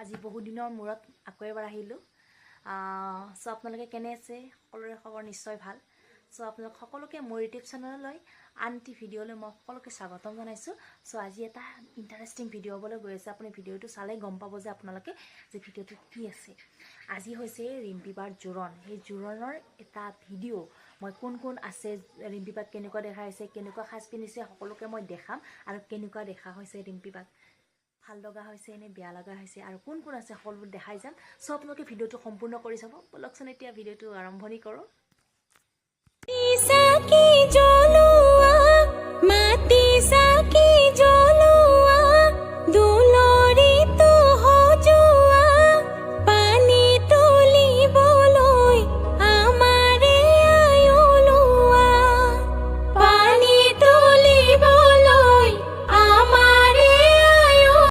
আজি বহুদিনৰ মূৰত আকৌ এবাৰ আহিলোঁ। চ' আপোনালোকে কেনে আছে? সকলোৰে খবৰ নিশ্চয় ভাল। চ' আপোনালোক সকলোকে মোৰ ইউটিউব চেনেললৈ আন এটি ভিডিঅ'লৈ মই সকলোকে স্বাগতম জনাইছোঁ। চ' আজি এটা ইণ্টাৰেষ্টিং ভিডিঅ' হ'বলৈ গৈ আছে। আপুনি ভিডিঅ'টো চালেই গম পাব যে আপোনালোকে যে ভিডিঅ'টোত কি আছে। আজি হৈছে ৰিম্পী বাৰ জোৰণ। সেই জোৰণৰ এটা ভিডিঅ' মই কোন কোন আছে, ৰিম্পী বাক কেনেকুৱা দেখাইছে, কেনেকুৱা সাজ পিন্ধিছে, সকলোকে মই দেখাম আৰু কেনেকুৱা দেখা হৈছে ৰিম্পী বাক, ভাল লগা হৈছে নে বেয়া লগা হৈছে আৰু কোন কোন আছে সকলোবোৰ দেখাই যাম। চ' আপোনালোকে ভিডিঅ'টো সম্পূৰ্ণ কৰি চাব। ব'লকচোন, এতিয়া ভিডিঅ'টো আৰম্ভণি কৰোঁ। চাকি।